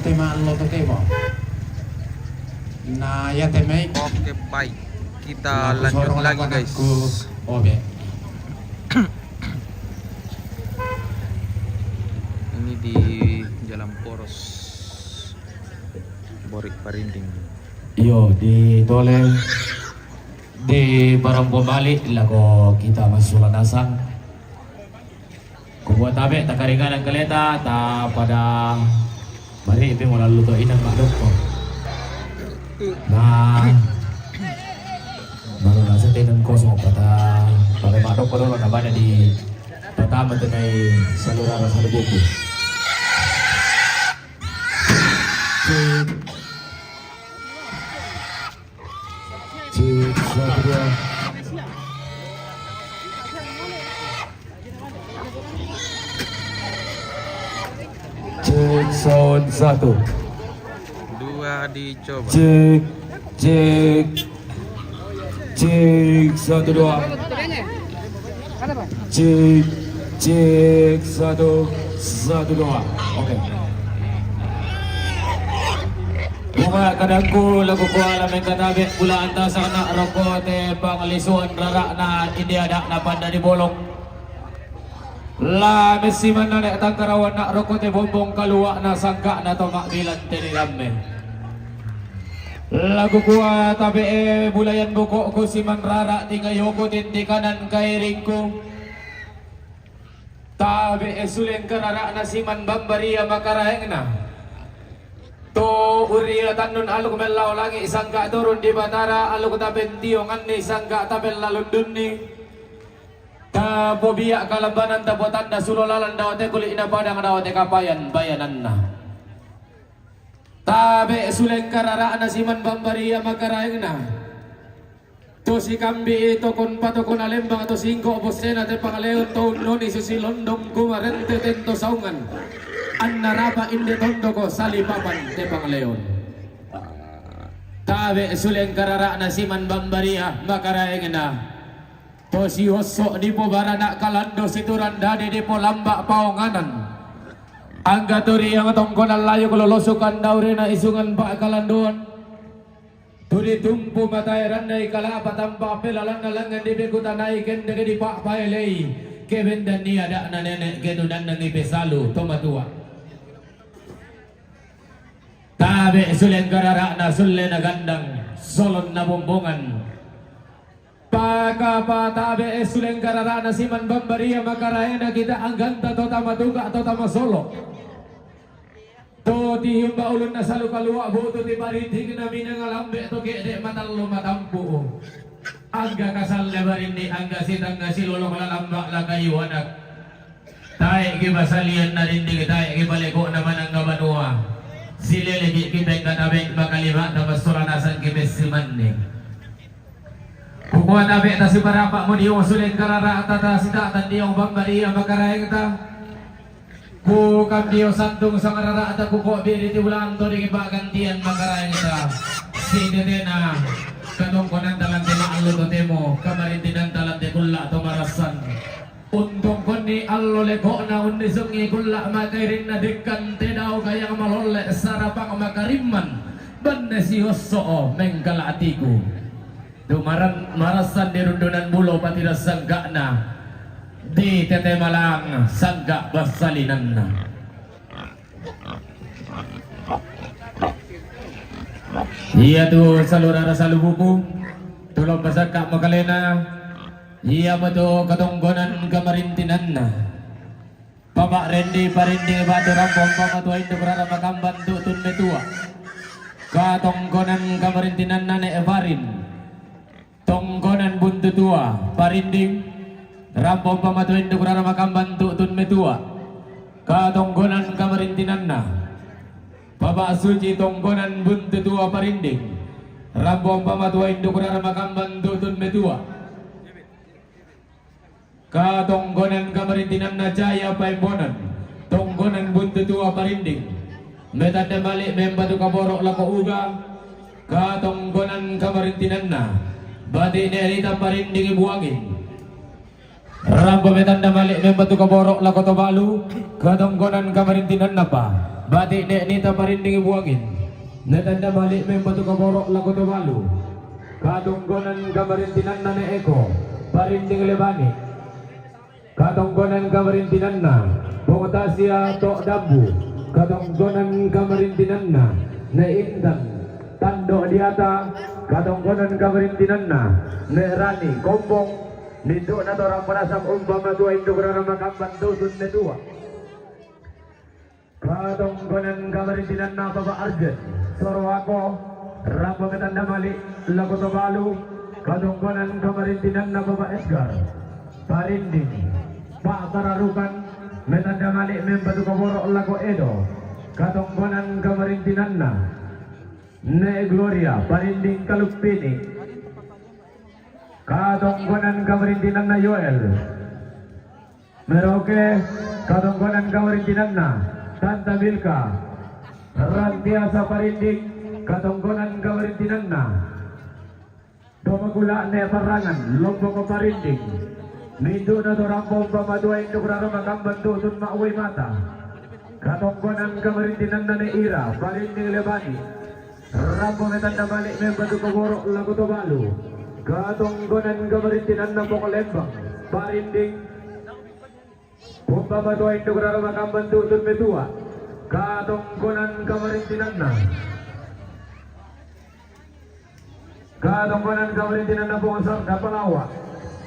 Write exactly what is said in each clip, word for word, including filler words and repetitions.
Tema lo to tema. Na ya temai. Oke, baik. Kita lanjut lagi, guys. Obe. Ini di Jalan Poros, Borik Parinding. Iyo, di tole di barang pembali lako kita masuk landasan. Kubuat tabe, takaringanan kaleta, ta pada mari ipe mo lalu to inang madokko. Nah, baru rasa tenang kosong kata pada madokko dolo na pada di pertama tenai saluran rasa buku. Cek. Cek, satu, dua. Cek, sound satu. Dua dicoba. Cek, cek. Cek, satu, dua. Cek, cek, satu, satu, dua. Oke. Bunga kadangku lagu kuala mengkatabe bula antasak nak roko te panglisuan rarak na india dak na panda di bolong. La mesi mana nek tangkarawan nak roko te bombong kaluak na sangkak na tomak bilan te di ramme. Lagu kuat tabe e bulayan bukok ku siman rarak tingayoko tinti kanan kairingku. Tabe e suleng kararak na siman bambaria makaraeng na. To uria tannun aluk mellau langi sangka turun di batara aluk taben tiongan ni sangka taben lalundun ni. Tapo biak kalambanan tapo tanda sulo lalan daote kulik na padang daote kapayan bayanan na. Tabe suleng kararak na siman bambaria makaraeng na. To si kambi tokon patokon alembang to singko bosena te pangaleon to unnoni susi londong kumarente tento saungan. Anna rapa inde tondoko sali papan te pangaleon. Tabe suleng kararak na siman bambaria makaraeng na. To si osso di po baranak kalando situran dade di po lambak paonganan. Angga turi yang tongkonan layu kalau losukan daurena isungan pak kalandoan. Turi tumpu matae rannai kalapa tampa pelalanna langan di bekutanai kendege di pak paelei. Kebendan ni adakna nenek ketunan nangi pesalu tomatua. Tabe suleng kararak na sulle na gandang solon na bombongan. Paka patabe e suleng kararak na siman bambaria makaraena kita angganta tota matuka tota masolo. To tihumba ulun na salu kaluak butu ti paritik na minanga lambe to kede matallo matampu. Angga kasalle barinni angga sitangga silolong lalamba lakayu anak. Tae ki basalian na rinding tae ki baleko na manangga banua. Silele ki kipeng katabe makalima ta bassola nasang ki bessimanni. Kukua tabe ta sibarapa mo dio suleng karara ta ta sita tan dio bambaria makaraeng ta. Ku kam dio santung sangarara ta kuko biri ti bulan to di bagantian makaraeng ta. Sitetena katongkonan talante maallu to temo kamarintinan talante kulla to marasan. Untung konni allo lekokna unnisungi kulla makairinna dekkan tedau kayang malolle sarapang makarimman banne siosso'o mengkala atiku. Tu maran marassan di rundunan bulo patira sangga'na di tete malang sangga bassalinanna. Iya tu salurara salubuku, tulung pasakka makalena. Iya metu katonggonan kamarintinanna. Papa Rendi Parinding batu rampong pamatua induk rara makamban tutun metua. Katonggonan kamarintinanna ne Evarin. Tonggonan buntu tua Parinding. Rampong pamatua induk rara makamban tutun metua. Katonggonan kamarintinanna. Papa Suci tonggonan buntu tua Parinding. Rampong pamatua induk rara makamban tutun metua. Katonggonan kamarintinanna Jaya Paimbonan, tonggonan buntu tua Parinding. Metanda malik membatu kaborok lako uga, katonggonan kamarintinanna. Batik ne rita Parinding buangin. Rampa metanda malik membatu kaborok lako tobalu, katonggonan kamarintinanna pa. Pati' ne' nita parinding Buangin, ne tanda mali' membatu kaboro' lako Tobalu. Katongkonan kamarintinanna ne' Eko, parinding Lebani. Katongkonan kamarintinanna Pong Tasia to' Dambu. Katongkonan kamarintinanna ne' Intan Tando' Diata. Katongkonan kamarintinanna ne' Rani Kombong. Mindu'na to rampo nasang umpama tua induk rara makamban dusun metua. Katongkonan kamarintinanna Bapa' Arjen, Soroako, rampo metanda mali' lako Tobalu. Katongkonan kamarintinanna Bapa' Edgar, parinding Pa'kararukan, metanda mali' membatu kaboro' lako Edo. Katongkonan kamarintinanna ne' Gloria, parinding Kaluppini. Katongkonan kamarintinanna Yoel Merauke. Katongkonan kamarintinanna Tanta Milka, Rantiasa, parinding. Katongkonan kamarintinanna Domakula ne' Parangan, Lombok, parinding. Mindu'na to rampo umpama tua induk rara makamban dusun ma'uwei mata. Katongkonan kamarintinanna ne' Ira, parinding Lebani. Rampo metanda mali' membatu kaboro' lako Tobalu. Katongkonan kamarintinanna Pong Lembang, parinding. Umpama tua induk rara makamban dusun metua. Katongkonan kamarintinanna. Katongkonan kamarintinanna Pong Sarda, Palawa.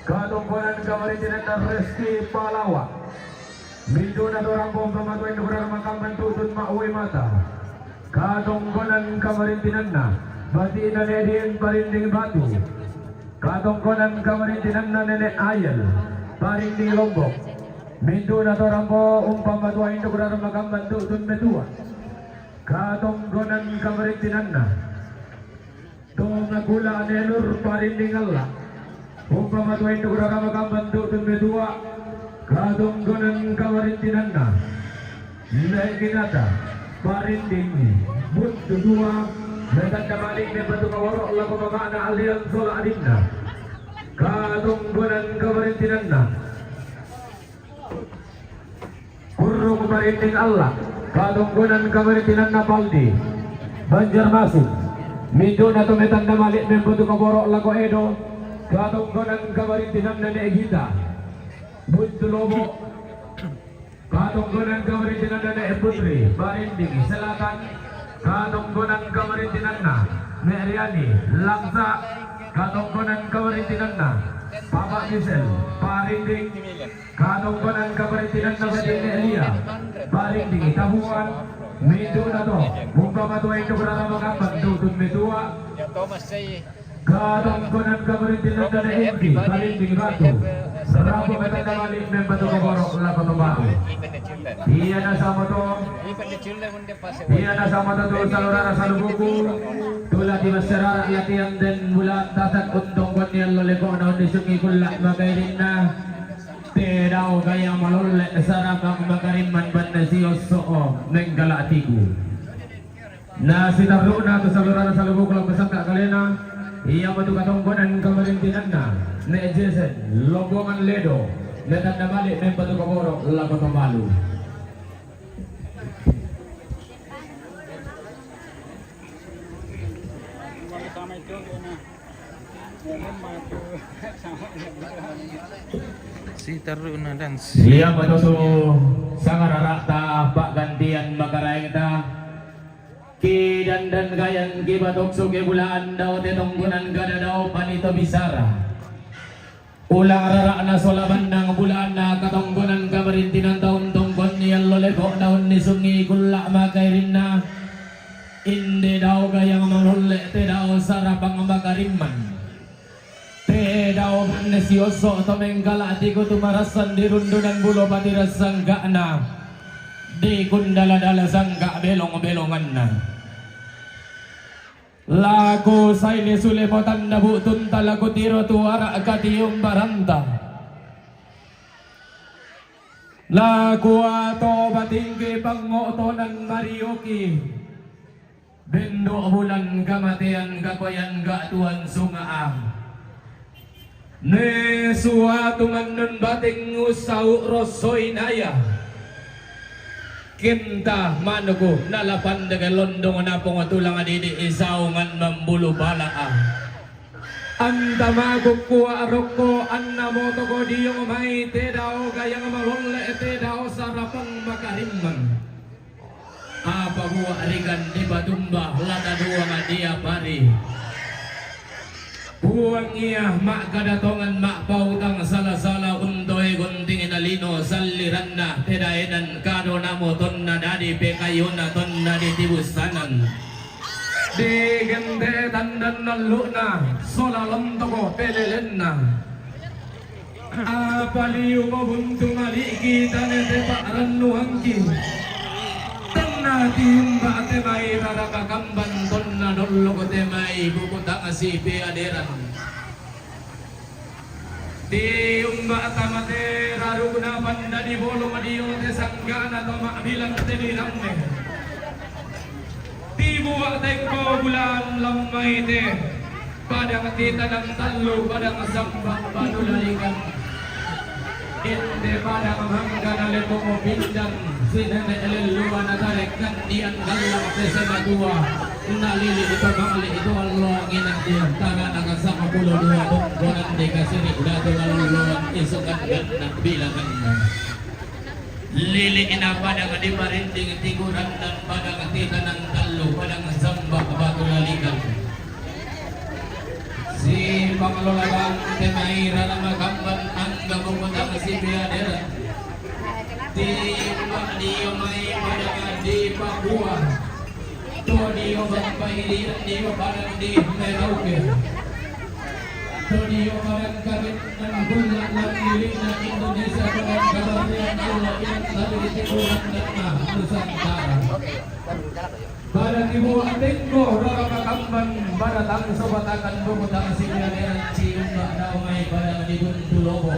Katongkonan kamarintinanna Reski, Palawa. Mindu'na to rampo umpama tua induk rara makamban dusun ma'uwei mata. Katongkonan kamarintinanna Bati'na ne' Dien, parinding Batu. Katongkonan kamarintinanna Nene' Ayel, parinding Lombok. Mindu'na to rampo umpama tua induk rara makamban dusun metua. Katongkonan kamarintinanna Domakula ne' Nur, parinding Alla. Umpama tua induk rara makamban dusun metua. Katongkonan kamarintinanna ne' Kinata, parinding Buntu Tua, metanda mali' membatu kaboro' lako mama'na Alian sola adinna. Katongkonan kamarintinanna Kurrung, parinding Alla. Katongkonan kamarintinanna Paldi, Banjarmasin. Mindu'na to metanda mali' membatu kaboro' lako Edo. Katongkonan kamarintinanna ne' Gita, Buntu Lobo. Katongkonan kamarintinanna ne' Putri, parinding Selatan. Katongkonan kamarintinanna ne' Riani, Langsa. Katongkonan kamarintinanna Papa Gisel, parinding. Katongkonan kamarintinanna Bati'na ne' Lia, parinding Tabuan. Mindu'na to umpama tua induk rara makamban dusun metua. Katongkonan kamarintinanna ne' Enti, parinding Batu. Rampo metanda mali' membatu kaboro' lako Tobalu. Iana samoto, iana samoto tu saluhurna saluhukku, tu la dimassarara' latihan den bulan tasak untung konni allo leko'na unnisungi kulla' makairinna. Te dao gaya malolle' sarapang makarimman banne siosso' menggala'tiku. Na sitarru'na tu saluhurna saluhukku lao pasangka' kalena, iamotu katongkonan kamarintinanna ne' Jesen, Lombongan Ledo, metanda mali' membatu kaboro' lako Tobalu. Sitarru'na dance. Iamotu tu sangarara'ta pa'gantian makaraengta. Ki dandan gayan ki batokso ke bulaan dao te tongkonan gada dao panito bisara. Ulang rara'na sola bannang bulaanna katongkonan kamarintinanta untung konni allo leko'na unnisungi kulla' makairinna. Inde dao gayang malolle' te dao sarapang makarimman. Te dao banne siosso' to menggala'tiku tu marassan di rundunan bulo patira sangga'na, di kundala-dala sangga' belong-belonganna. Laku saini sule potanda bu'tunta laku tiro tu ara' katiumbaranta. Laku ato batingki pango'tonan marioki. Bendo' bulan kamatean kakoyan ga' tuan sunga'a. Ne suatu mannun bating ussau' rossoi naya. Kinta manuku nalapan dege londong napong tulang didi isaungan mambulu bala'a. Anta makukkua rokko anna motoko diong mai te dao gayang malolle te dao sarapang makarimmang. Apa mua rigan dipatumba lata duang diapari. Puang ia ma'kada tongan ma'pautang sala-sala untoi gunting na lino salliranna te daenan kado namo tonna dadi pekayuna tonna ditibussanan. Digente tandan nallu'na sola lontoko pelelenna. Apa liu mabuntu maliki tane te pa'rannuangki. Tonna tiumba te mai rara kakamban tonna dolloko te mai buku tangasi peaderan. Tiumba tama te rarukna pandadi bolong dio te sanggana to ma'bilang te diramme. Tibua tekko bulan lammai te. Padang titanang tallu, padang samba batu lalikan. Inde padang mangga nalepo pindan, sinene lellua natarekkan dian gallang sese matua. Nalili itu mangli itu Allah nginang dia. Tanah naga sama pulau dua bongkonan dikasih datu lalu lawan isukan ganna bilangan. Lili'na padang diparinding tiguran dan padang titanang tallu, padang samba batu lalikan. Si pangelola bang te mai rara makamban angga mengutang si biadera. Timbak dio mai padang di Papua. To dio bampai dio dio padang di Merauke. To dio padang kami Indonesia. Nusantara. Pada tibu atengko rara kakamban pada tang sobatakan buku tang sini adalah cium bak damai pada di buntu lobo.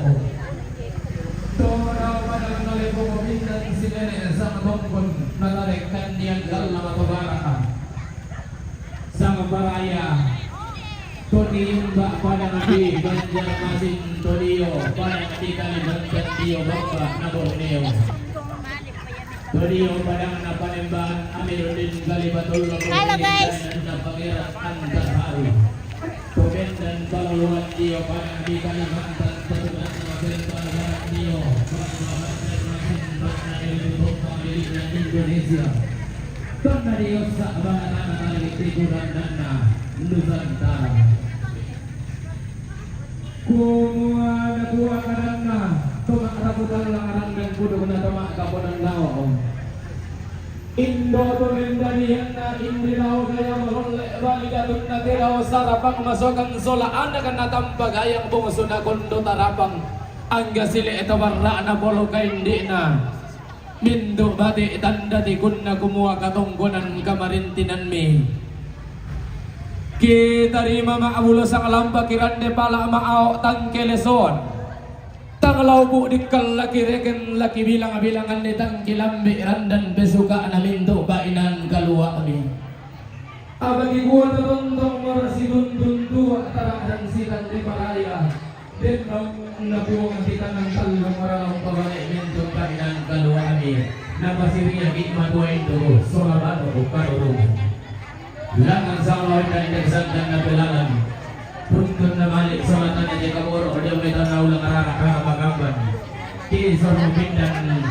Tora pada nalepo komindan sinene sama bongkon natarekan dian dalam atau baraka. Sang Baraya, to diumba pada di Banjarmasin, to dio pada di Kalimantan dio bamba na Borneo. To dio pada na Palembang Amiruddin Kalibatullah. Halo, guys. Na Pangeran Antasari. Komendan Paluluan dio pada di Kalimantan Tengah, na Banjarmasin, na Indonesia. Tonna diossa bana tana tali tiburan danna Nusantara. Kumua nakua kadanna, toma rapu tallang arang dan kudu na toma kaponan lao. Indo to mendadianna indi lao gaya malolle bali datunna te lao sarapang masokang sola anak na tampa gayang bongsu na kondo tarapang. Angga sile to barra na polo kaindina. Mintu' bate' tanda tikunna kumua katongkonan kamarintinammi. Kitarima ma'bulo sanglamba kirande pala ma'ao' tangkeleson. Tang laubu' dikkallaki reken laki bilang-bilanganni tang kilambi' randan pesuka'na mintu' ba'inan kalua'mi. Apa kikua tatontong mara situntun tua' tara dan sitan di paraya. Den bangunna Puang titanang tallu mara umpamane mintu' kainang kalua'mi. Napasiriaki matua indu sola bano ukarurung. Langan sala inda inda santan na pelalan. Runtun na malik sola tana jaka boro dia metana ulang rara rara magamban. Kisah pindan.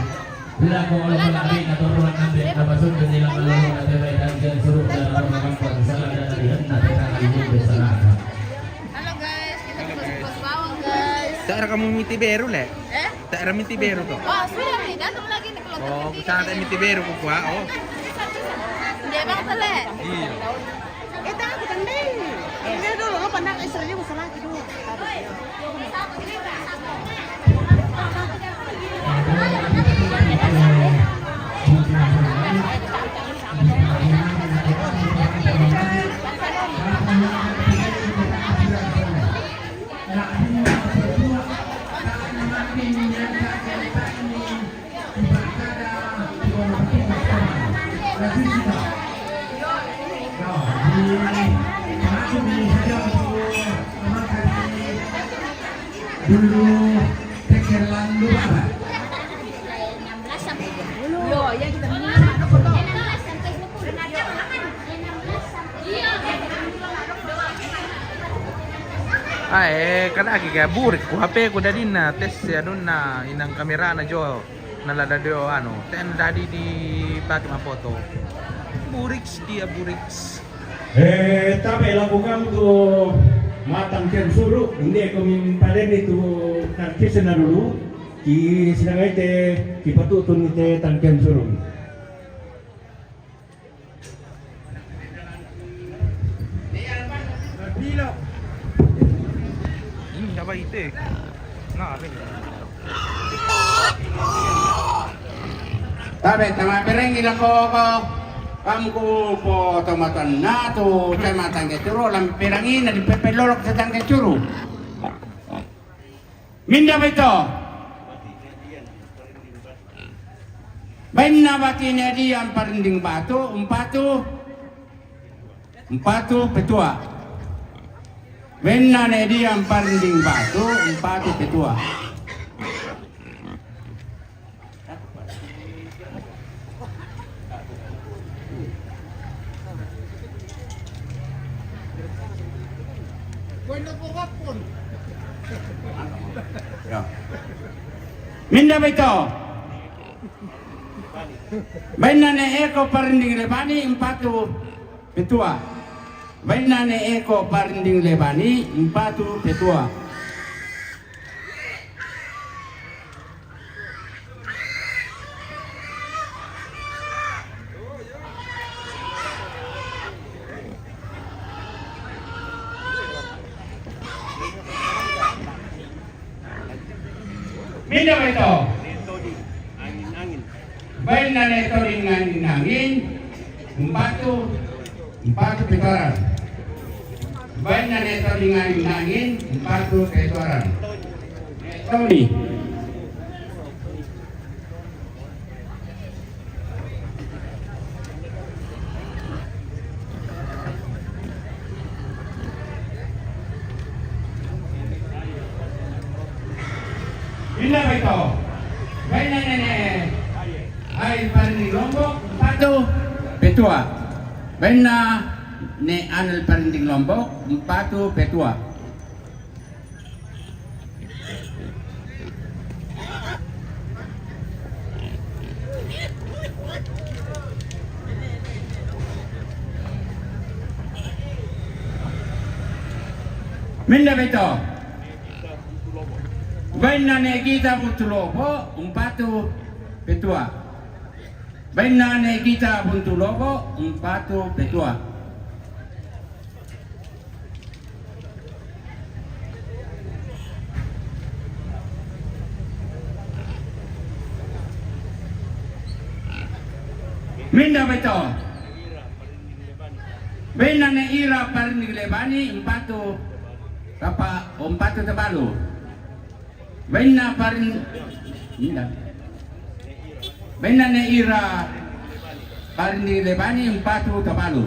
Lako olo palabi na toruan nambe na pasundu nilang malolo na tebay dan jan suruh dan aroma kampang salah dan alihan na tebay alihan besarana. Halo guys, kita ke Bos Bawang guys. Tak ada kamu miti beru le? Eh? Tak ada miti beru tu. Oh, sudah nih, datang lagi nih kalau. Oh, kita ada miti beru ku kuah. Oh. Dia bang tele. Iya. Eh, tak aku tendai. Ini dulu lo pandang Israel masalah gitu. Dulu tekelan luar. Loh, ya kita minum. Ah, eh, kada ki ka burik ku H P ku dadinna, tes ya donna inang kamerana jo. Nala dadi o anu, ten dadi di pake mapoto. Buriks dia buriks. Eh, tabe' lao ku kam tu matang ken suru, inde' ku min padeni tu karkisna dulu. Ki sidang ai te, ki patutun ni te tang ken suru. Ini apa itu? Nah, ini. Tabe' tama perengi lako ko. Kam ku po tomatan na tu, kecamatan Kecuru, lam perengi na di pepe lolok setang Kecuru. Minda baito. Bainna bati ne dia amparinding batu, umpatu, umpatu petua. Bainna ne dia amparinding batu, umpatu petua. Ya. Minda baito. Bainna ne eko parinding lebani, umpatu petua. Bainna ne eko parinding lebani, umpatu petua. Minda baito. Bainna ne toding angin-angin, umpatu, umpatu petoran. Bainna ne toding angin-angin, umpatu petoran. Toni. Minda baito. Bainna ne, ne ai parinding Lombok, umpatu petua. Bainna ne Anel parinding Lombok, umpatu petua. Minda baito. Bainna ne Gita Buntu Lobo, umpatu petua. Bainna ne Gita Buntu Lobo, umpatu petua. Minda baito. Bainna ne Ira parinding lebani, umpatu tapa, umpatu tabalu. Bainna parin-, minda. Bainna ne Ira parinding lebani, umpatu tabalu.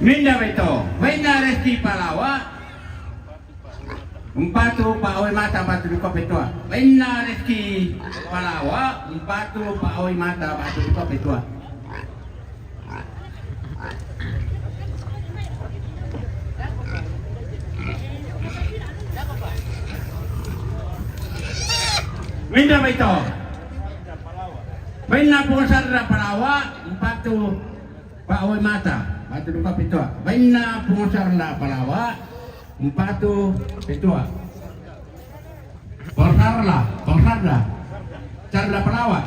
Minda baito. Bainna Resti Palawa, umpatu Pak Oe Mata, umpatu duko petua. Bainna Resti Palawa, umpatu Pak Oe Mata, umpatu duko petua. Minda baito. Bainna Pungusarna Palawa, umpatu Pak Oe Mata, umpatu duko petua. Bainna Pungusarna Palawa, umpatu petua. Pongsarla, pongsarla. Sarla Palawa.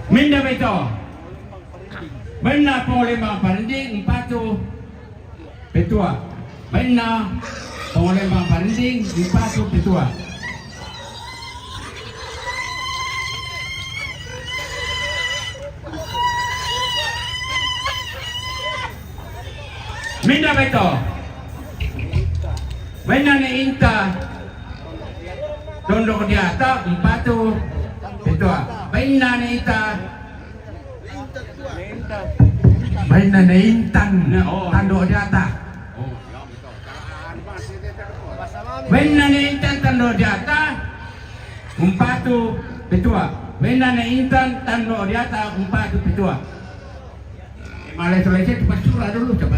Minda baito. Bainna Pangolembang parinding, umpatu petua. Bainna Pangolembang parinding, umpatu petua. Minda baito. Bainna ne Inta Tondok Diata, umpatu, pitua. Bainna ne Intan. Bainna ne Intan. Na, oh. Tondok Diata. Oh. Bainna ne Intan Tondok Diata, umpatu, pitua. Bainna ne Intan Tondok Diata, umpatu, pitua. Malai selesai cepat surah dulu, coba.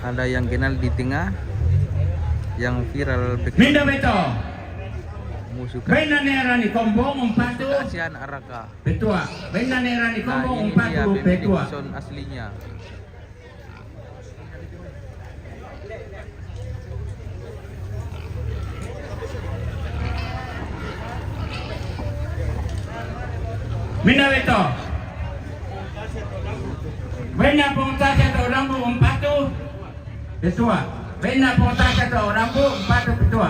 Ada yang kenal di tengah, yang viral bek-, Minda beto. Musuh ka-, Bainna ne Rani Kombong, umpatu. Kasihan Araka. Pitua. Bainna ne Rani Kombong, umpatu, pitua. Nah, ini dia Benediction aslinya. Minda beto. Bainna Pongtasa to Rambu, umpatu, pitua. Bainna Pongtasa to Rambu, umpatu, pitua.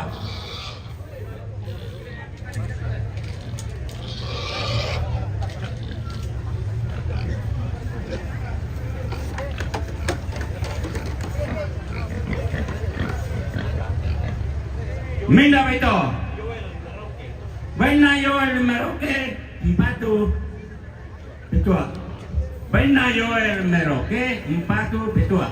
Minda beto. Bainna Yoel Merauke, umpatu, pitua. Bainna Yoel Merauke, umpatu, pitua.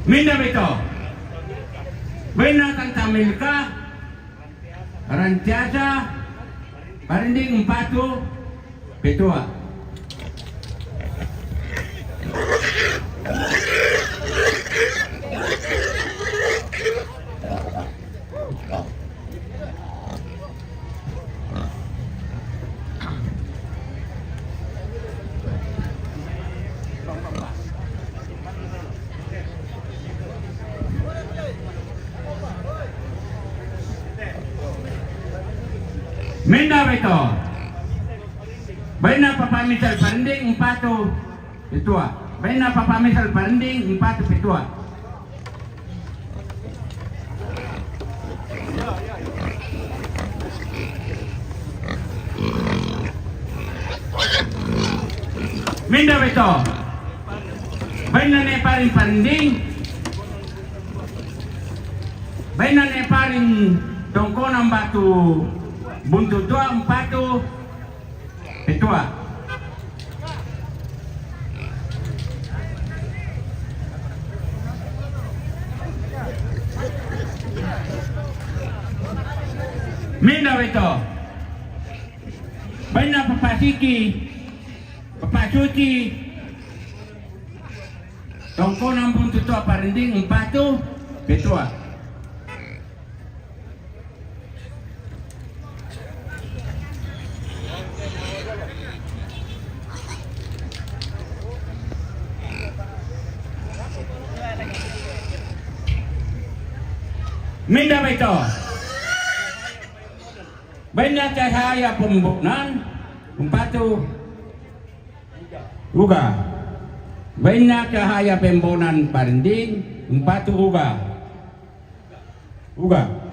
Minda beto. Bainna Tanta Milka, Rantiasa Parinding, umpatu, pitua. Minda beto. Bainna Papa Misal Parinding, umpatu, pitua. Bainna Papa Misal Parinding, umpatu, pitua. Minda beto. Bainna ne Paring Parinding. Bainna ne Paring Tongkonan Batu Buntu Tua, umpatu, pitua. Minda beto. Bainna Papa Siki, Papa Suci, Tongkonan Buntu Tua Parinding, umpatu, pitua. Minda beto. Bainna Cahaya Pembonan, umpatu, uga. Bainna Cahaya Pembonan Parinding, umpatu, uga. Uga.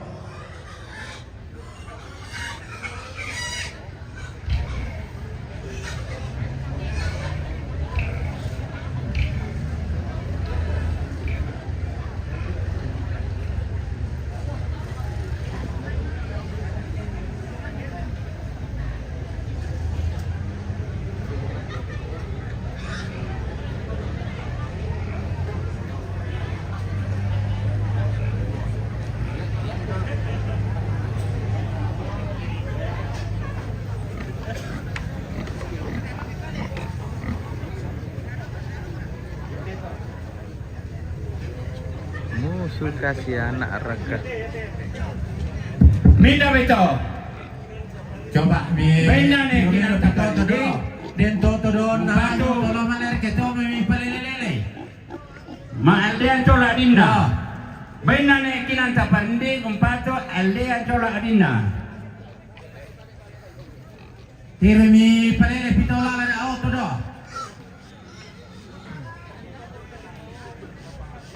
Musuh kasi anak raka. Minda beto. Coba mi. Bainna ne Kinan Taparinding. Den toto do na. Umpatu. Tolo maler ke to mi palele-lele. Ma aldean cola adinna. Ah. Bainna ne Kinan Taparinding, umpatu, aldean cola adinna. Tirimi palele pito lala na auto do.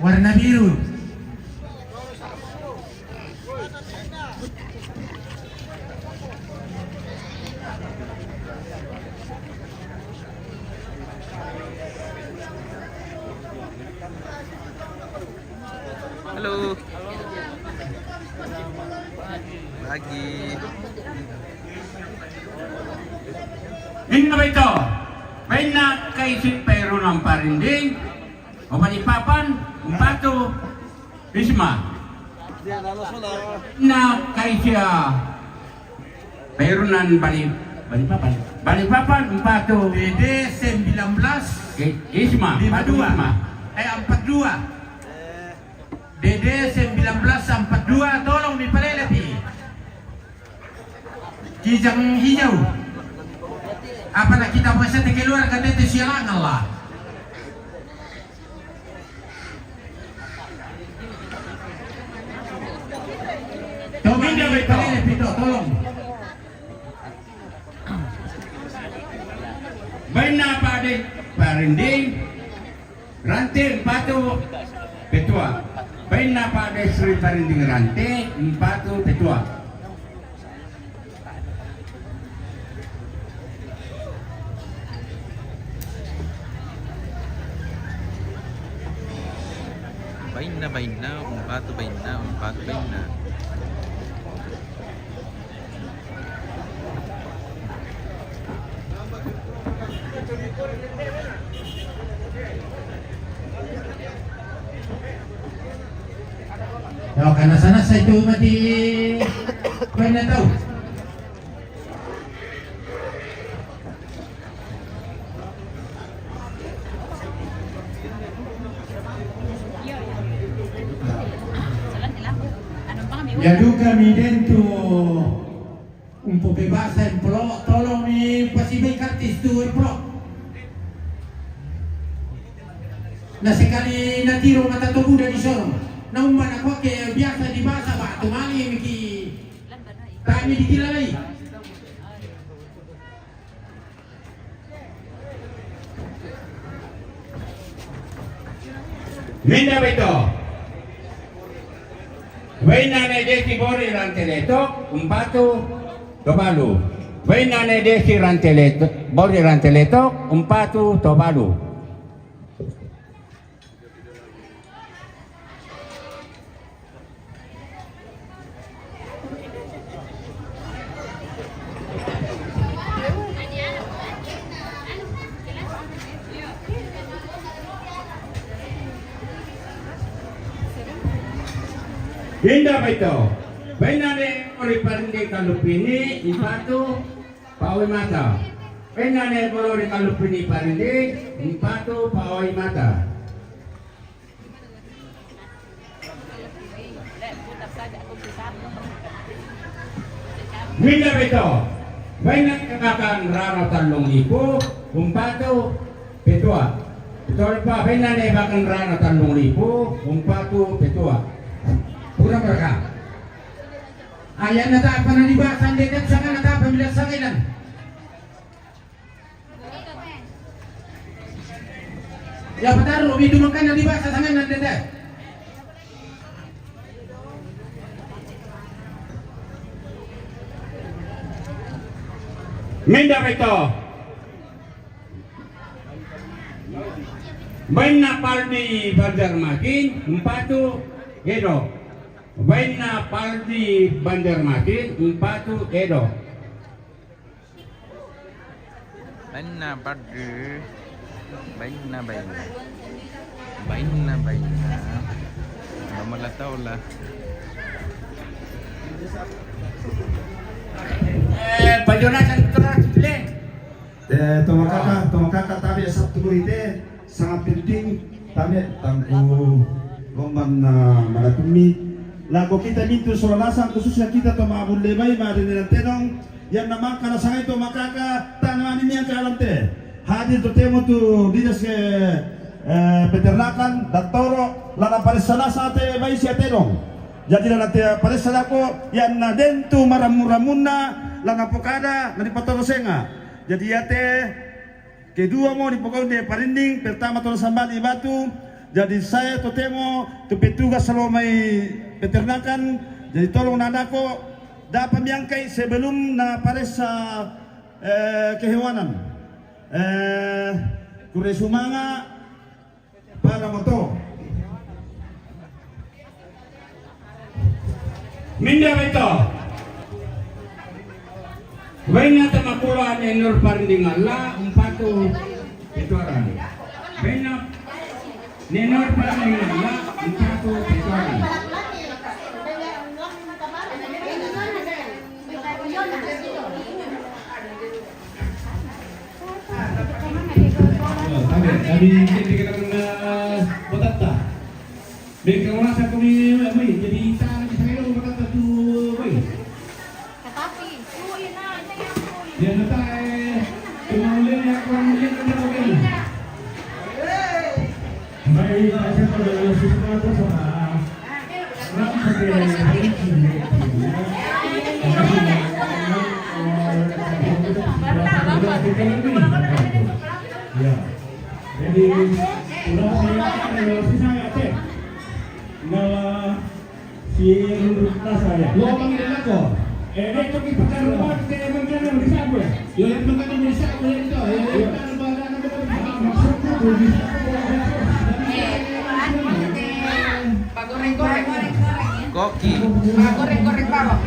Warna biru. Halo. Pagi. Inna baito. Bainna kaisi Pairunan Parinding. Balikpapan, umpatu, Risma. Inna kaisi Pairunan Bali, Balikpapan. Balikpapan, umpatu. D D sembilan belas. Isma, lima dua. Isma. Eh, empat dua. D D sembilan belas empat dua, tolong dipalele pi. Kijang hijau. Apa na kita buat sate keluarga tete sialangan lah. Tolong dipalele pi to, tolong. Bainna Pak de Parinding. Rante umpatu petua. Bainna Pak Desri Parinding Rante umpatu petua. Bainna, bainna, umpatu bainna, umpatu bainna. Yo, kana sana sa itu mati. Pwede na tau. Ya duka mi dentu. Umpu pe basa emplo, tolong mi pasibai kartis tu emplo. Na sekali na tiro mata tobu da di sono. Na umba na koke biasa di basa ba tu mali miki. Tami di kira lai. Minda bito. Bainna ne desi bori rante letok, umpatu tobalu. Bainna ne desi rante letok, bori rante letok, umpatu tobalu. Inda baito. Bainna ne ori parinde kalupini, umpatu paoi mata. Bainna ne ori kalupini parinde, umpatu paoi mata. Minda bito. Bainna ne bakan rano tallung lipu, umpatu petua. Betul pa, bainna ne bakan rano tallung lipu, umpatu petua. Pura mereka. Ayan na ta apa na di basa ndetet sanga na ta apa mila sanga ilan. Ya pataru bitu makan na di basa sanga na ndetet. Minda bito. Bainna Paldi Banjarmasin, umpatu Edo. Bainna Paldi Banjarmasin, umpatu Edo. Bainna Paldi, bainna, bainna. Bainna, bainna. Nomor la tahu lah. Eh, Pak Jonathan, terus, boleh? Eh, tomakaka, tomakaka, tabe sabtu ko ite, sangat penting, tabe tangku lomban na manatumi. Lako kita mintu sola nasang khususnya kita to mabulle bai ma dene tenong, yang na mangka na sangai tomakaka, tanani yang kalam te. Hadir to temo tu dinas ke, eh, peternakan, dattoro, lana paressa nasang te bai sia tenong. Jadi lana te paressa dako, yang na dentu maramu-ramunna, lana pokada, na dipatoro senga. Jadi ate, kedua mo dipogau de parinding, pertama tolong sambali batu, jadi saya totemo tu petugas salomai peternakan, jadi tolong nadako, dapat miangkai sebelum na paressa, eh, kehewanan. Eh, kure sumanga, pada moto. Minda beto. Baina tama kula ne Nur Parinding Allah, umpatu Petoran. Baina ne Nur Parinding Allah, umpatu Petoran. Tabe, tabe, kita kena, eh, bertata. Beka merasa kami, eh, mai, jadi tak, kita kena bertata tu, mai. Tetapi, tu ina, ina yang tu. Ya, letak, eh, cuma boleh, ya, kurang boleh, kita boleh. Baik, saya pada siswa tu sama. Ya. Jadi, udah saya, saya cek. Nggak, si Rita saya. Lo panggil aku. Eh, dia pergi pakai rumah, kita yang makan yang bisa gue. Yo, yang makan yang bisa gue itu. Yo, yo, kita ada badan, ada badan. Maksudku, gue bisa. Koki. Goreng-goreng bawang.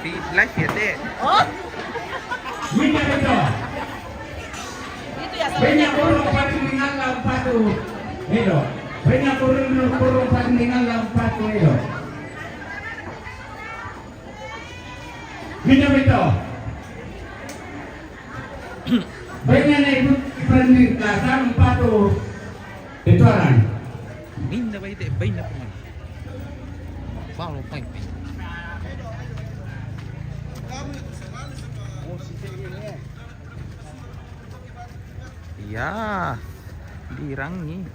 Pi-, live ya, Dek? Oh. Minta betul. Itu ya, Benya kurung paling tinggal lawan patu. Edo. Benya kurung, kurung paling tinggal lawan patu, Edo. Minta betul. Benya na ikut paling tinggal lawan patu. Itu orang. Minda bai te, bai na pun. Palo pai pai. Ya, dirangi.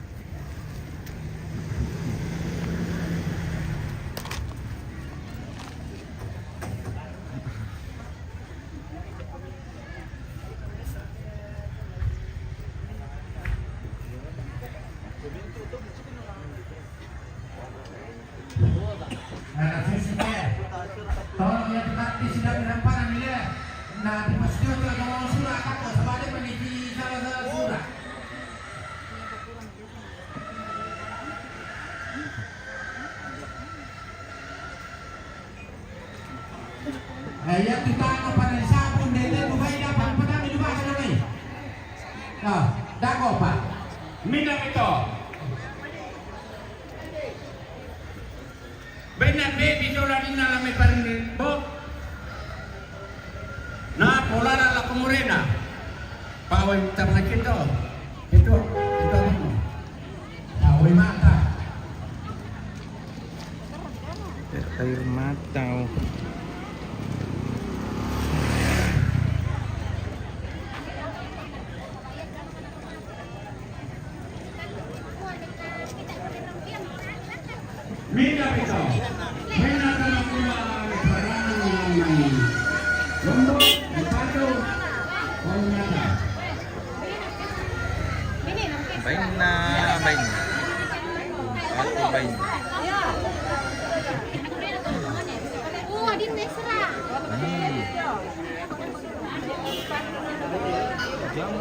Nah, sisi, eh. Tolong ya, tetapi sudah dilamparan, ya. Nah, di Mas Tio juga ngomong surat, apa, sebab dia meniti salah-salah surat. Eh, ya, kita apa pada sabun, dia tu, bukan dia apa, apa dah, dia bukan, dia ni. Nah, dah kau, Pak. Minda betul. Bena be bidola nina la me parni bo. Na polara la komorena. Pawe tama kito. Kito, kito. Pawe mata. Air mata. Minda pito. Minda tama kula parang nang lombok, empado, o nada. Baina, baina. Aku baina. Hmm. Halo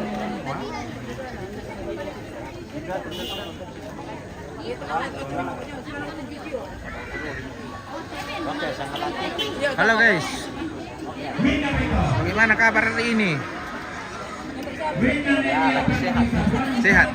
guys, bagaimana kabar hari ini? Sehat.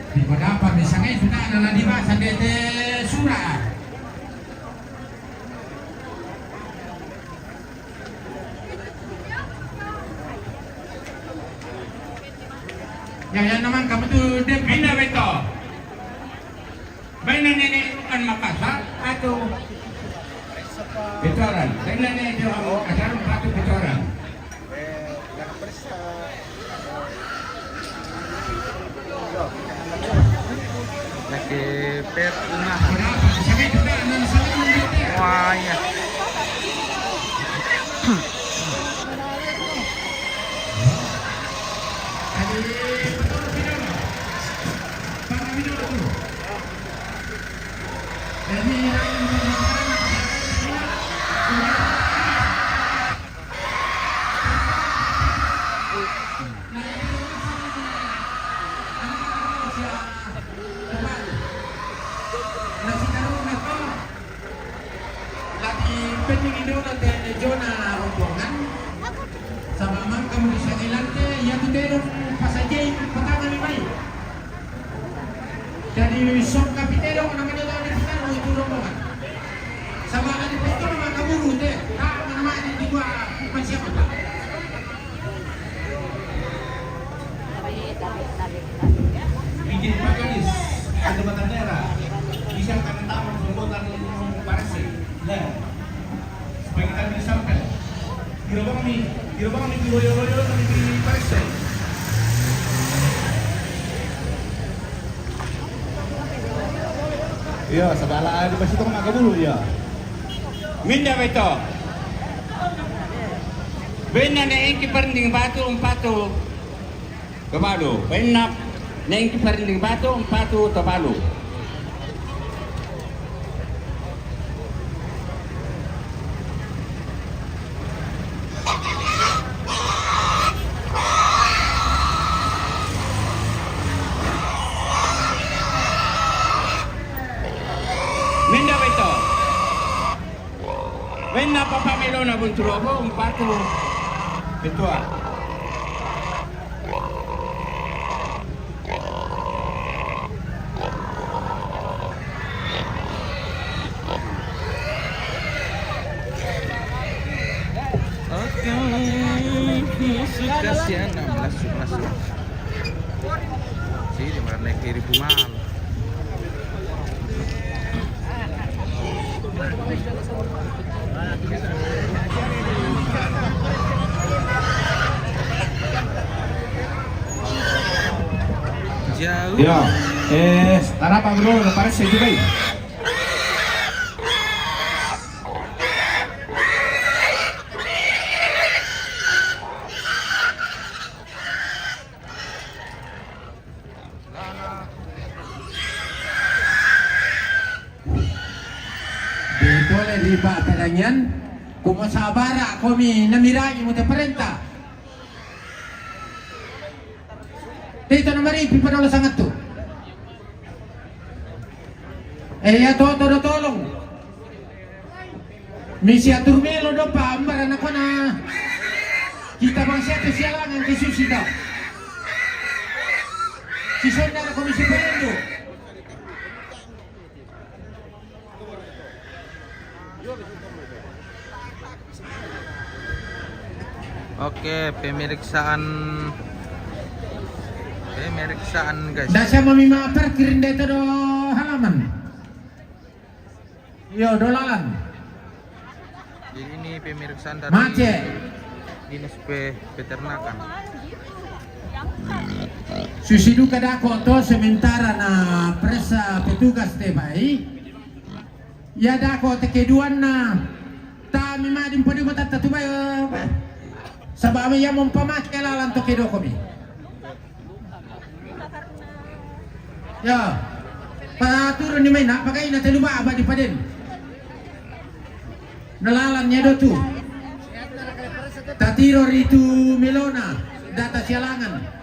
Di padapa misalnya itu nak, nala di bahasa dete surah. Yang, yang nama kamu tu dia pindah betul. Baina nene kan Makassar atau Pecoran. Baina nene dia Makassar atau Pecoran. Lagi per rumah. Wah, iya. Lagi pending indona te zona rombongan. Sama mang kamu bisa ngelante, ya tu telung pasajai pertama ni mai. Jadi sok kapitelo namanya tu ada kita mau itu rombongan. Sama ada foto nama kaburu te, tak nama di dua masih apa? Bikin pagalis, ada batang daerah. Bisa tangan taman pembuatan parese. Nah, supaya kita bisa sampai. Di lubang ni, di lubang ni, di royo-royo ni, di parese. Iya, sabala di basi tong maga bulu, iya. Minda beto. Bena ne engki perending batu umpatu. Kebalu, bena ne engki perending batu umpatu kebalu. Minda beto. Bena papa melona bunturobo umpatu. Betua. Oke, masuk kasihan, nah, masuk, masuk. Sini, mana kiri pumal. Jauh. Ya, eh, tarapa bro, parece juga. Ditole riba pertanian, kumo sabara komi namirai mute perintah. Tito namaripi padolo sangattu. E ya toto do tolong. Misi atur melo dopa ambara nakona. Kita bangsa tu sialangan ke susita. Sisenda komisi perendu. Oke, pemeriksaan, pemeriksaan, guys. Dasar mami ma parkir ndai todo halaman. Iyo, dolalan. Jadi ini pemeriksaan dari Mace. Dinas Pe-, Peternakan. Susi duka dako to sementara na peresa petugas te bai. Ya dako te keduanna. Tami madin podi mo tatta tu bai. Sabami ya mo pamake lalan to kedokomi. Ya. Paturun ni mai na pakai na telu ba abadi paden. Nalalan nya dotu. Tatiro ritu melona data sialangan.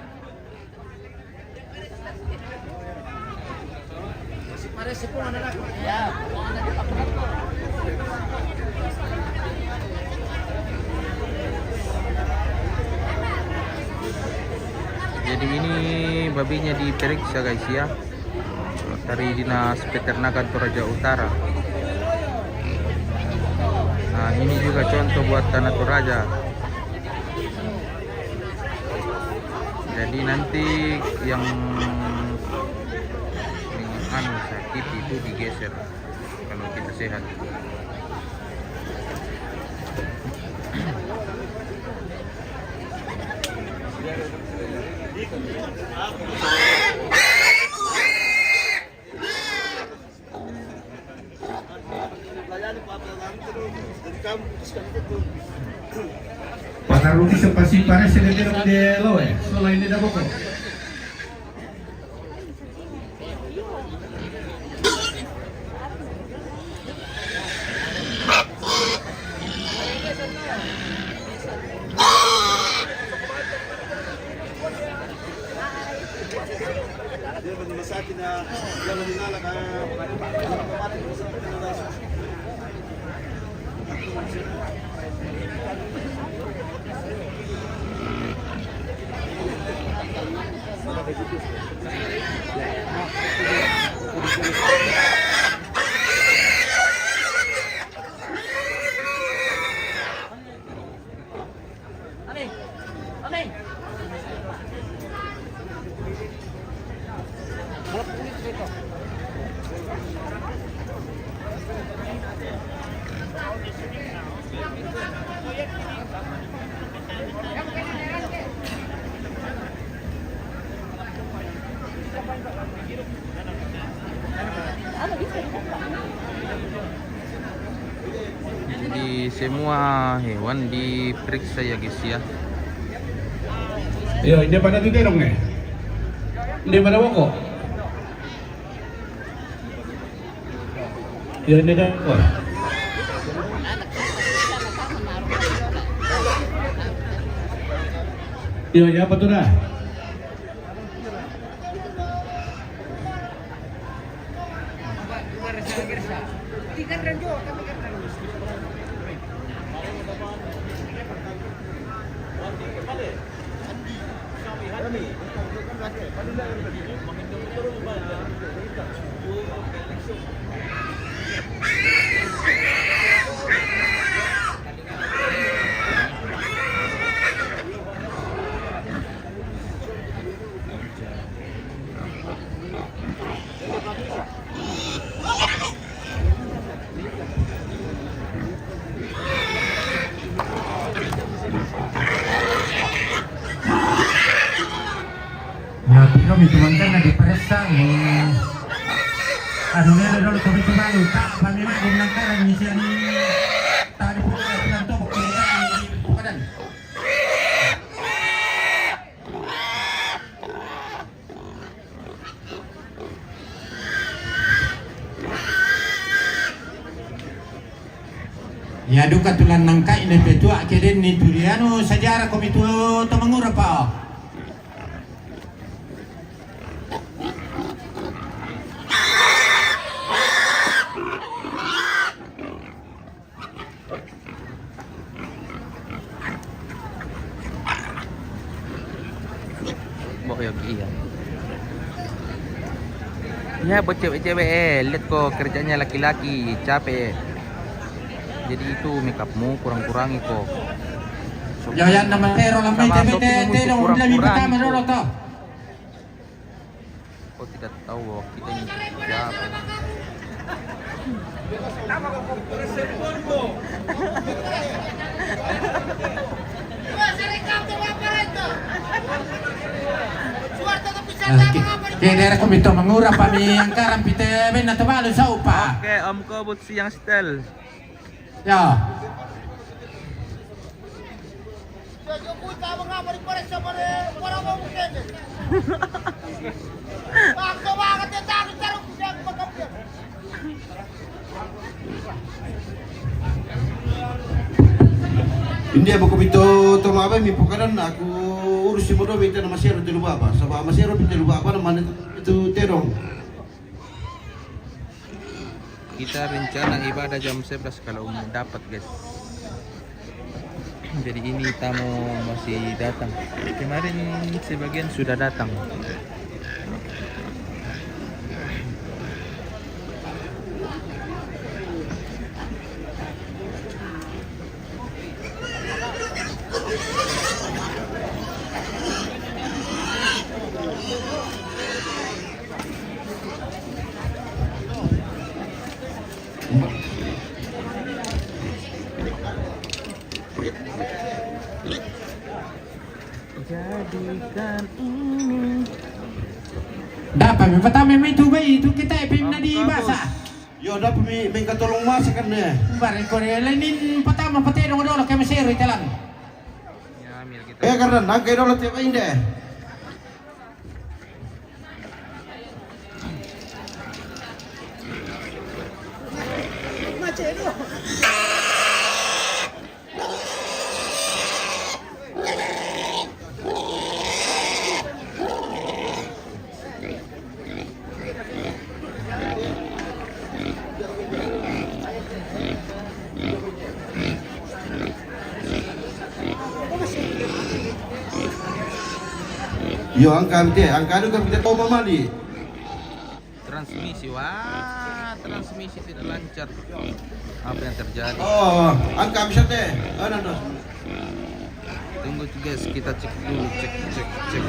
Jadi ini babinya diperiksa, guys, ya, dari Dinas Peternakan Toraja Utara. Nah, ini juga contoh buat tanah Toraja. Jadi nanti yang, yang anu sakit itu digeser kalau kita sehat. Pataruti sepasi pare sede tero de loe, sola ini da boko. Jadi semua hewan diperiksa ya, guys, ya. Iyo, ini pada tu terong, eh. Ini pada boko. Iyo, ini dah. Iyo, ya, apa tu dah? Ya, piro mi tu mangkana diperesa, eh. Anu, nele dolo tu mi tu balu, tak, pami magi nangkara ngisian, tak dibuka, bilang topok, bilang topok, bilang topok. Iya duka tulan nangkai ne petua keden ni tu dianu sejarah komitu Temangura pa. Boh, ya, iya. Ya, buat cewek-cewek, eh, lihat kok kerjanya laki-laki, capek. Jadi itu makeupmu kurang-kurangi kok. Yo, yan naman, pero lang may tebe, te, te, dong, udah mi pertama dulu, toh. Kau tidak tahu bahwa kita ini siapa? Oke, daerah komito mangura pa mi angkaran pite benda tebalu saupa. Oke, Om Kobus yang setel. Ya. India buku bito toma abe mi pokadan aku urus si modo mi tena masero telu baba. Saba masero telu baba na mana itu tedong. Kita rencana ibadah jam sebelas kalau mau dapat, guys. Jadi ini tamu masih datang. Kemarin sebagian sudah datang. Jadikan ini. Dapat mi pertama mi itu bayi itu kita epim nadi basah. Yo, dapat mi mengka tolong masakan ne. Bare kore lenin pertama pete dong dolo kami seri telan. Ya, ambil kita. Eh, karena nangke dolo tiap inde. Yo, angka mite, angka anu kan kita tahu mamali. Transmisi, wah, transmisi tidak lancar. Apa yang terjadi? Oh, angka bisa teh. Anu, anu. Tunggu tuh, guys, kita cek dulu, cek, cek, cek.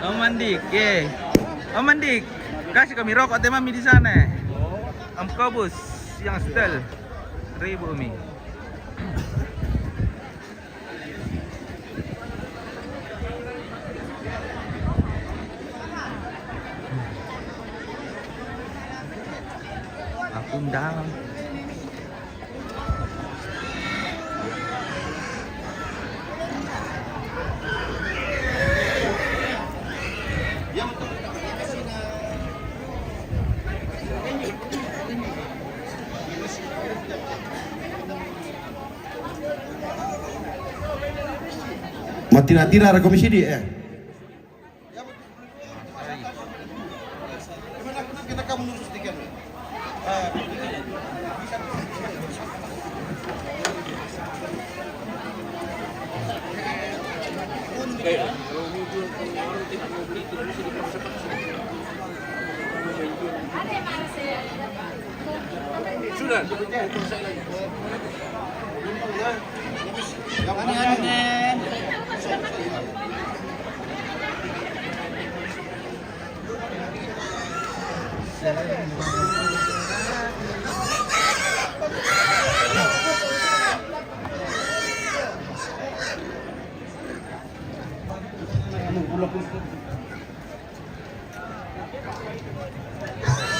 Om Andik, eh. Om Andik, kasih kami rokok teh mami di sana. Om Kobus yang setel. Ribu mi. Aku dalam. Matira-tira rekomisi di, eh. Sudah.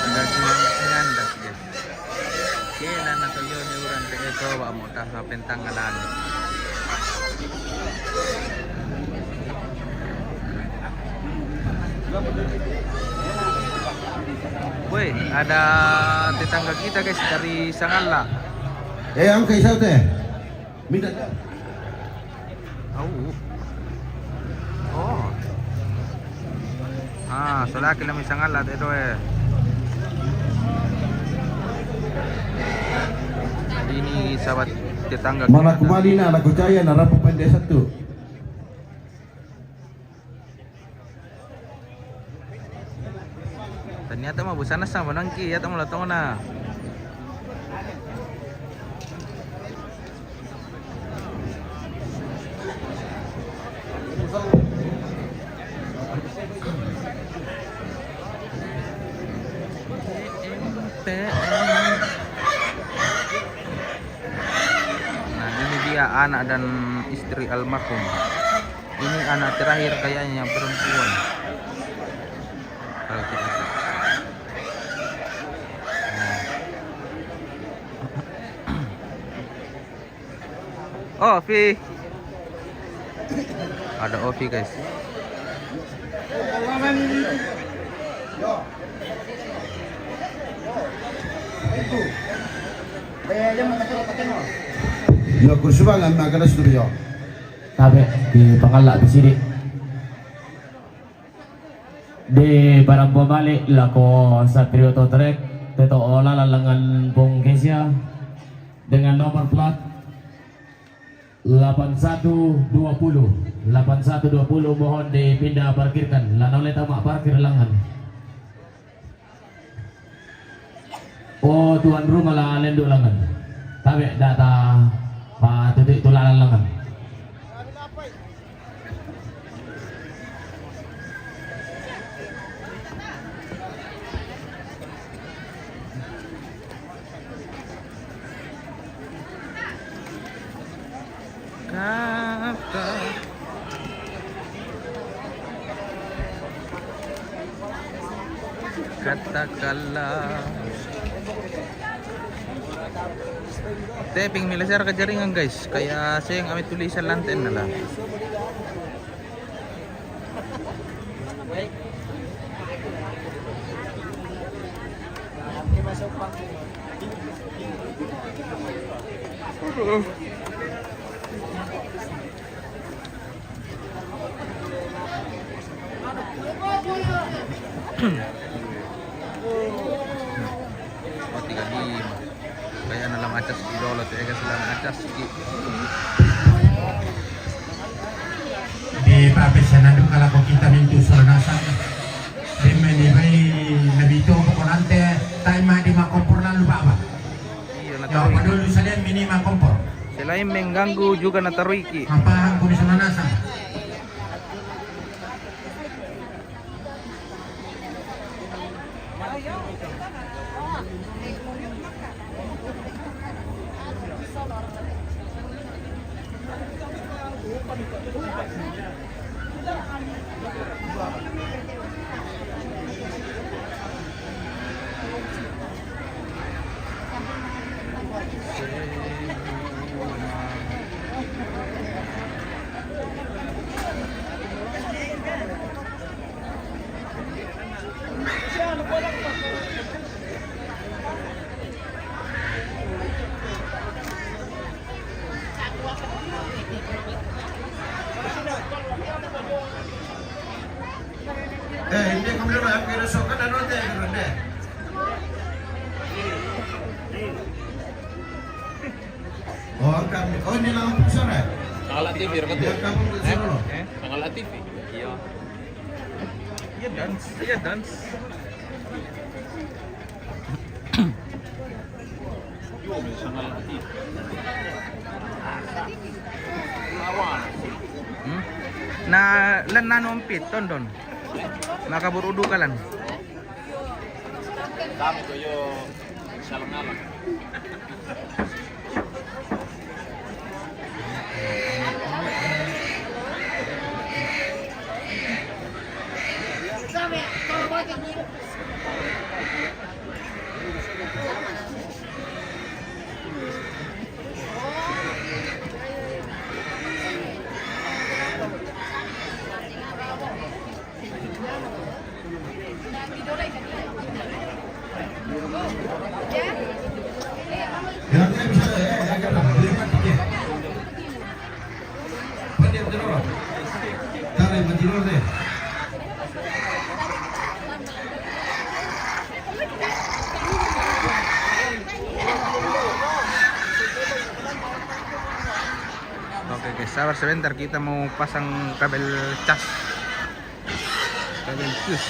Ada dengan, ada, guys. Kena nak kerja ni orang tak tahu apa mau tak sampai tanggalan. Weh, ada tetangga kita, guys, dari Sangalla. Eh, angka isau teh. Minta. Au. Oh. Ah, so laki lami Sangalla te do, eh. Ini sahabat tetangga. Mana kita. Kumali na, na kucaya na rapu pende satu. Ternyata mah busana sama nangki ya, tamu latong na. Nah, ini dia anak dan istri almarhum. Ini anak terakhir kayaknya yang perempuan. Kalau tidak salah. Nah. Oh, Vi. Ada Ovi, guys. Yo, kursubangan, makalas tu yo. Tabe, di pangalla di sini. Di barang pembalik lako Satrio Totrek, teto ola lalangan Bung Kesia dengan nomor plat delapan satu dua puluh. Delapan satu dua puluh mohon dipindah parkirkan. Lanole tama parkir langan. Oh, tuan rumah la lendo langan. Tabe data pa tutik tulalan langan. Kata, katakanlah. Taping milaser ka jaringan, guys. Kaya sayang amit tulisan lanten na lang. Oh, tiga lima. Kaya na lang acas ki dolo, tu ega silang acas ki. Di papis na duka lako kita mintu solo nasang. Di meni bai na bito poko nante, tai ma di makompor lalu baba. Iyo, na. Yo, taruh. Padulu salian mini makompor. Selain mengganggu juga na taruh iki. Apa aku bisa manasang? Eh, ini kamu dulu yang kira sokan dan nanti yang kira deh. Oh, angkat. Oh, ini langsung sana. Tanggal T V, rekat. Dia kamu ke sana loh. Eh? Tanggal T V. Iya. Iya, dance. Iya, dance. Hmm? Na, lan nanu ompit, tondon. Makabur udu kalan. Kami ko yo salang-alang. Mentiroso. Oke guys, sabar sebentar, kita mau pasang kabel cas. Kabel cas.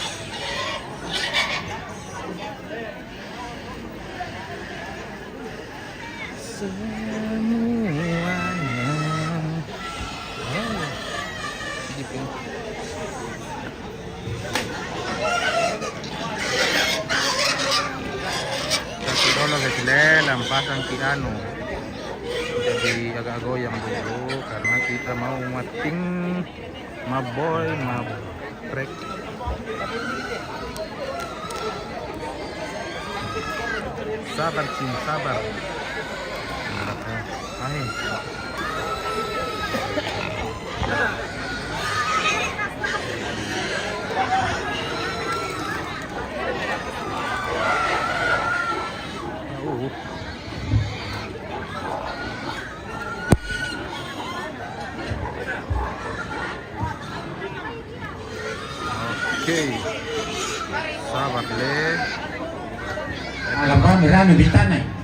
Semuanya. Oh, gitu. Satu dulu ke sini, lampasan ki anu. Jadi agak goyang dulu karena kita mau mating. Maboy, mabrek. Sabar, Cing, sabar. Ay. Uh. Oke. Sabar le. Alam kami rame bitana.